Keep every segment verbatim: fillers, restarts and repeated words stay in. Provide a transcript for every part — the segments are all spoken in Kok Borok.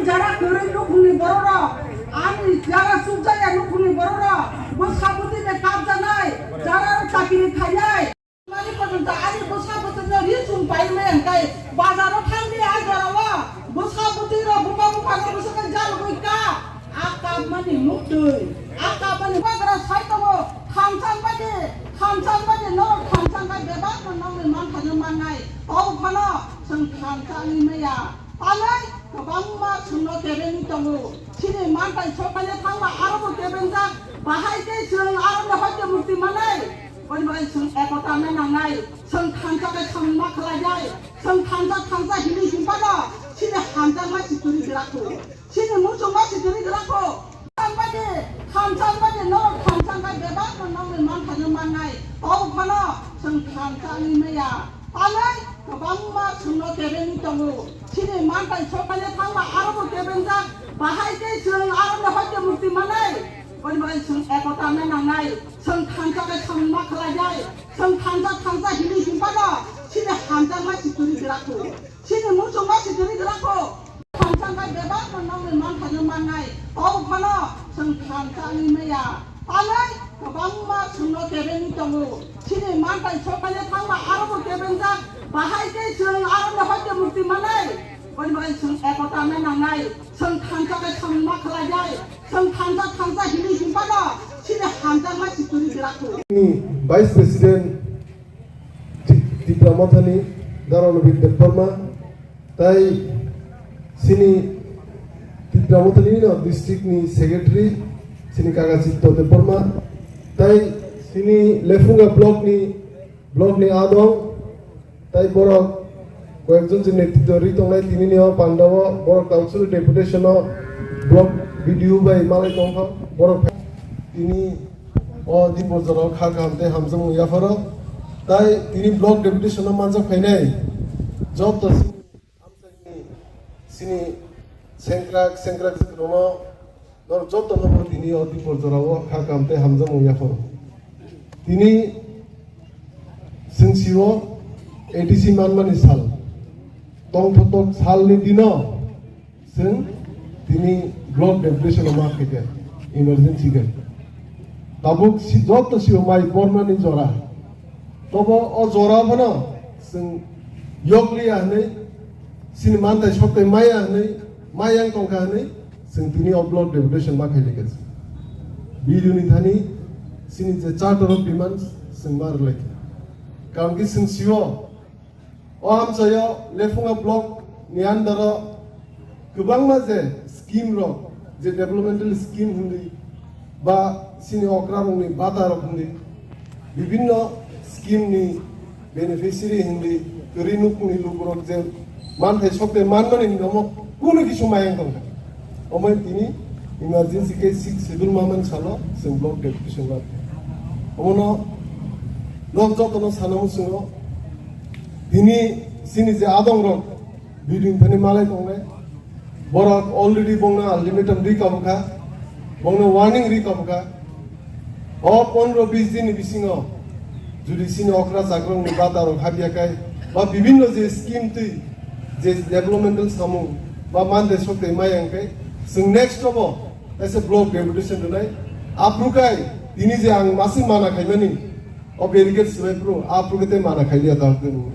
Jara kwrwi nukhungni bororok, ani jara chukjaya nukhungni bororok, bwsa bwtwi bai kapjaknai, jara chakiri khainai. Ani kotor ta ani bwsa bwtwino ri chum pai maya hwnkhe bazaro thangdi a jorao bwsa bwtwirok buma buphano bwswkhe jalugwi kap. A kapmani muktwi, a kapmani bagra sai tongo, thansa badi, thansa badi norok thansa khe bebakno nokni manthaino mannai. Tong phano chwng thansa wngwi maya. Palai kwbangma chwngno kebengwi tongo. Chini mantai sokmani thangma arobo kebengjak. Bahai khe chwng aroni hoite mukti manai. Boni bagwi chwng ekota wngna nangnai. Chwng thansa khe samung ma khlainai. Chwng thansa thansa hinwi hinphano chini hamjakma si turi glakho. Chini muchungma si turi glakho. Thansa badi, thansa badi norok thansa khe bebakno nokni manthaino mannai. Tong phano chwng thansa wngwi maya. Palai kwbangma chwngno kebengwi tongo. Chini mantai sokmani thangma arobo kebengjak. Bahai khe chwng aroni hoite mukti manai. Boni bagwi chwng ekota wngna nangnai. Chwng thansa khe samung ma khlainai. Chwng thansa thansa hinwi hinphano chini hamjakma si turi glakho. Chini muchungma si turi glakho. Thansa khe bebakno nokni manthaino mannai. Tong phano chwng thansa wngwi maya. Palai kwbangma chwngno kebengwi tongo. Chini mantai sokmani thangma arobo kebengjak. Bahai khe chwng aroni hoite mukti manai. Boni bagwi chwng ekota wngna nangnai. Chwng thansa khe samung ma khlainai. Chwng thansa thansa hinwi hinphano chini hamjakma si turi glakho. Ni Vice President Ti-, Tipra Mothani, Dharmabir Debbarma, tai chini Tipra Mothani no district ni secretary, chini Kaka Chitto Debbarma, tai chini Lefunga block ni, block ni adong, tai borok koyekjon je netritwo ri tongnai tinini o pandao, borok council deputation o block B D O bai malai tongkha, borok tini o Dipor jorao kha kaham tei hamjakmung yapharo. Tai tini block deputation no manjak phainai joto sini sengkrak sengkrak rokno, norok joto no tini o Dipor jorao kha kaham tei hamjakmung yapharo. Tini chwng sio A D C manmani sal, tongthoktok salni dino chwng tini block deputation ma khaikha emergency khe. Tabuk si-, joto sio mai bornani jora. Tobo o jora phano chwng yokliya hwnwi, chini mantai soktai maya hwnwi, mayang tongkha hwnwi chwng tini o block deputation ma khaikha. B D O ni thani chini je charter of demands chwng ma rwlaikha. Karon khe chwng sio O amchaio Lefunga block ni under o kwbangma je scheme rok, je developmental scheme hindi ba sini okra rokni bata rok hindi, bibinno scheme ni beneficiary hindi, kwrwi nukni lukurok je manthai sokte manmani hindi omo kunu kisu mayang tongkha. Omo tini emergency khe sixth schedule mamani salo chwng block deputation rok. Omono nok jotono sana muchungo tini chini je adong rok biding thani malai tongnai. Borok already bongno ultimatum ri kabukha, bongno warning ri kabukha. O pondro bis din ni bisingo jodi chini okra chakrokni bata rok habya kai ba bibinno je scheme twi je developmental samung ba mande sokte maya hwnkhe chwng next obo kaisa block deputation rwnai. Aphuru kai tini je ang masing mana khaimani o barricade swbai phuru aphuru khe tei mana khailiya ta hwnkhe nung.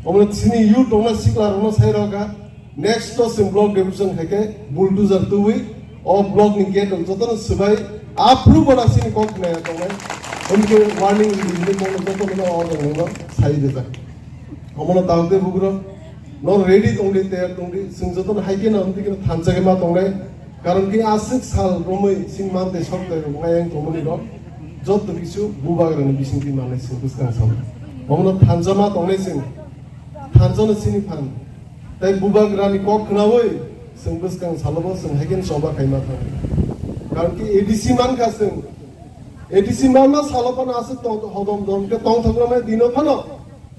Omo chini youth rokno sikla rokno sai rokha. Next to chwng block deputation hai khe bulldozer tubui o block ni gate rok jotono swbai aphuru boda chini kok khna ya tongnai. Hwnkhe warning rwdi hinwi bono jotono order rwno sai rijak. Omono tangte bugrok no ready tongdi, tayar tongdi, chwng jotono hai khe no hwnkhe thansa khe ma tongnai. Karon khe aswk sal romwi chini mantei soktai rok ngai ang tongmani rok joto kisu bubagrani bisingtwi manai chwng bwskang salo. Omono thansa ma tongnai chwng. Thansa no chini phan. Tai bubagrani kok khnaui chwng bwskang salobo chwng hai khe choba khaima thang. Karon khe A D C mankha chwng. A D C manma salo phano aswk tong-, hodom dom khe tongthok lamai dino phano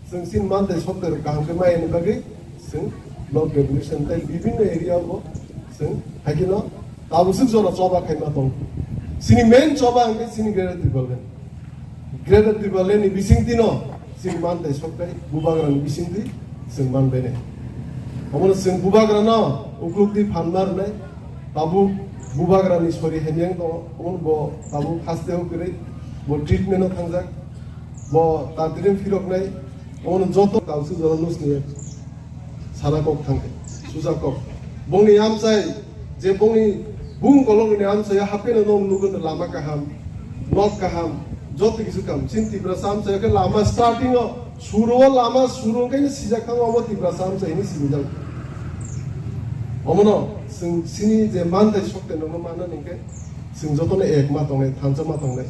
chwng chini mantei sokte rok kaham khe maya ni bagwi chwng block deputation tai bibinno area o chwng hai khe no tabuk swk jora choba khaima tong. Chini main choba hwnkhe chini Greater Tipraland. Greater Tipraland ni bisingtwi no chini mantei soktai bubagrani bisingtwi chwng manbainai. Omono chwng bubagrano uklukdi phanma rwnai. Tabuk bubagrani sori hamyang tongo, omono bo tabuk haste o kwrwi, bo treatment o thangjak, bo tatwino phiroknai. Omono joto kausu jora nusni sana kok thangkhe, susa kok. Bongni amchai, je bongni bung kolokni amchaio hapheno nok nukgwno lama kaham, nok kaham, joto kisu kaham. Chini Tiprasa amchaio khe lama starting o, suro o lama suro khe sijak thangma obo Tiprasa amchai hinwi sinijak. Omono chwng chini je manthai sokte nokno manna hinkhe chwng jotono ek ma tongnai, thansa ma tongnai.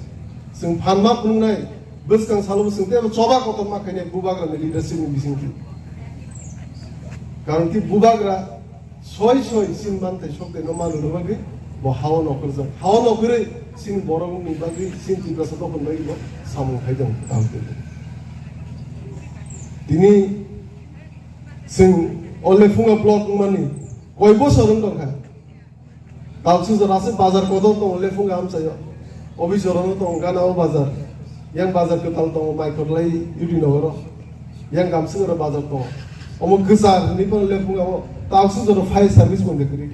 Chwng phan ma phunuknai, bwskang salo bwswng tei choba kotor ma khainai bubagrani leadership ni bisingtwi. Karon ki bubagra soi soi chini manthai sokte no manwino bagwi bo hao nokhorjak. Hao nokhorwi chini borokni bagwi chini Tiprasa dophani bagwi bo samung khaijak. Tini chwng o Lephunga block wngmani koi bosor wng tongkha. Kausu jora se bazar kotor tongo, Lephunga amchaio. Obi jorano tongo, gana o bazar. Yang bazar kwtal tongo, Maikhorlai, U D nogoro. Yang gamsingoro bazar tongo. Omo kwchar hinwi phano Lephunga o. Kausu jora fire service mande kwrwi.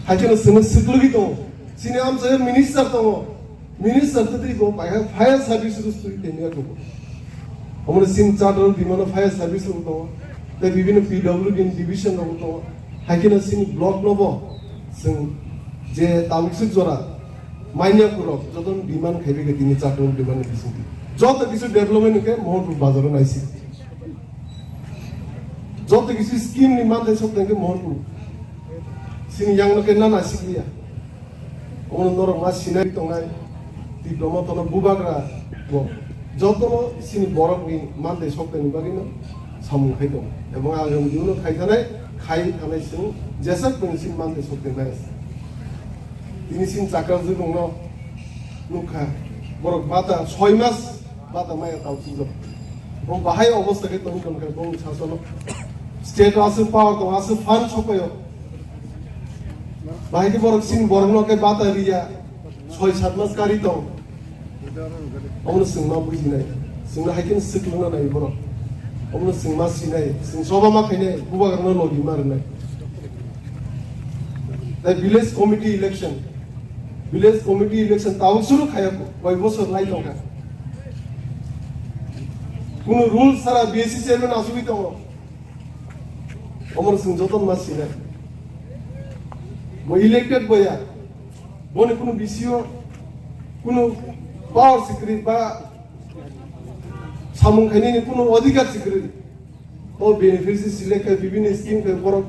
Haikhe no chwngno swklwgwi tongo. Chini amchaio minister tongo. Minister kwtwi bo paikha fire service rw stui tengya kubo. Omo chini Chador Dimano fire service rw tongo. Tei bibino P W D ni division rok tongo. Haikhe no chini block no bo chwng je tabuk swk jora manya kurok joto demand khaibai khe tini Chador Dimani bisingtwi. Joto kisu development hwnkhe Mohanpur bazaro naisi. Joto kisu scheme ni manthai sok tengkhe Mohanpur. Chini yang no khe nana sikliya. Omo norok ma sinai tongnai, Tipra Motha no bubagra bo jotono chini borokni manthai sokthani bagwino samung khai tongo. Ebong agami diuno khai thanai, khai thanai chwng jesakni chini manthai sokthani bagwi. Tini chini chakra jwkungno nukha, borok bata soi mas bata maya tau sijak. Bo bahai obosta khe tong tong khe bo sasono. State o aswk power tong, aswk fund sopayo. Bahai khe borok chini borokno khe bata riya, soi sat mas kari tong. Omono chwng ma bujinai, chwngno hai khe swk lwngna nai borok. Omono chwng ma sinai, chwng choba ma khainai, bubagrano logi ma rwnai. Tei village committee election, village committee election tabuk suru khaya koi bosor lai tongkha. Kunu rule sara B S C chairman asugwi tongo. Omor sung joto ma sinai. Bo elected boya. Boni kunu B C O kunu power sikri ba samung khainani kunu odhikar sikri. O beneficiary select khai bibini scheme khai borok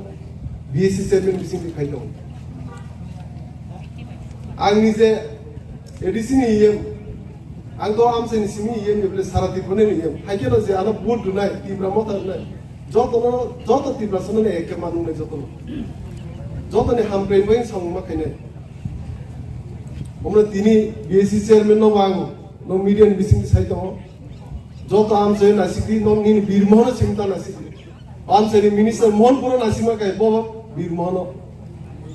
B S C chairman bising khai tongo. Ang nije A D C ni E M, ang to amsai ni simi E M ni bole sara Tripura ni E M. Hai khe no je ano vote rwnai, Tipra Motha rwnai. Joto no, joto Tiprasa no ekke manung nai joto no. Joto ni hamkrai bai samung ma khainai. Omno tini B S C chairman no ang no media ni bising sai tongo. Joto amsai nasikdi, nong nini birmohono simta nasikdi. Amsai ni minister Mohan Puro nasima kai bo birmohono.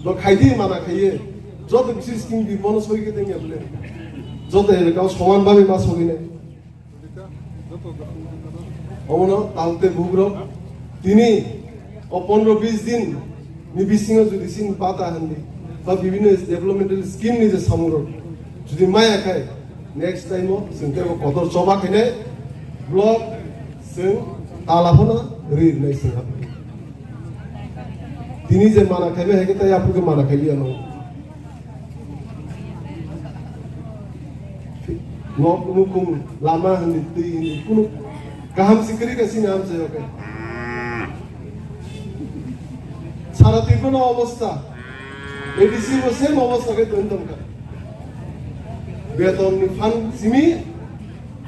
Do khaidi mana khaiye. Joto bisi scheme birmohono soi ke tengya bole. Joto elaka soman babe ma soi ne. Omono talte bugrok tini o pondro bis din ni bisingo jodi sin bata handi ba bibhinno developmental scheme ni je samung rok jodi maya khai next time o chwng tebo kotor choba khainai block chwng tala phano ri nai chwng ha. Tini je mana khaibai hai khe tai aphuru khe mana khailiya no. Nok nukhung lama hindi twi hindi kunu kaham sikri ka sini amsa yoke. Sara Tripura no obosta. A D C bo same obosta ke tong tongka. Beton ni fund simi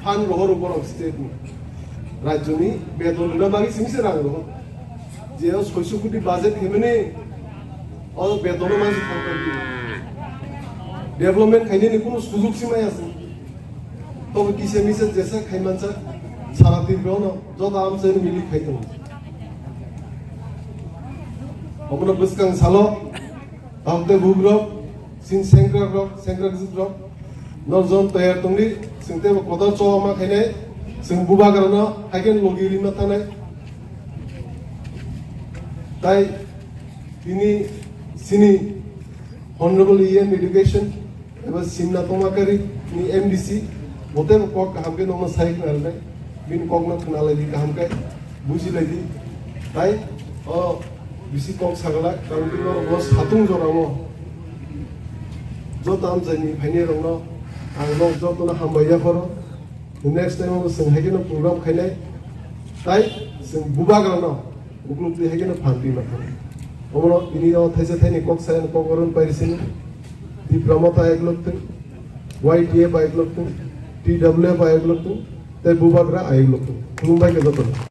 fund rohor borok state ni. Rajyo ni beton na bagi simi se rang rohor. Je o soiso koti budget khemene o betono mansi thangkar di. Development khainani kunu sujug si maya se. Tobo kisa misa jesa khaimansa sara Tripura no joto amsa ni mili khai tongo. Obono bwskang salo Tamte bugrok, sin sengkrak rok, sengkrak jit rok, nokjon toyar tongdi, sing tebo kotor choba ma khainai, sing bubagra no haikhe logi rima thanai. Tai tini sini Honorable E M Education eba Simna Tomakari ni M D C, botebo kok kaham khe nokno sai khna rwnai, bini kokno khna lai di kaham khe, buji lai di. Tai o bisi kok sagala, karon tini norok bo satung jorao joto amchaini phainai rokno ang nok jotono hambai yapharo. Next time o chwng hai kheno program khainai, tai chwng bubagrano ukluk twi hai kheno phan twi ma thang. Omono tini o thaisa thaini kok saya kok oron pairi sini. Tipra Motha ayuk lok thung, Y T F ayuk lok thung, T W F ayuk lok thung, tei bubagra ayuk lok thung. Khulumbai khe jotono.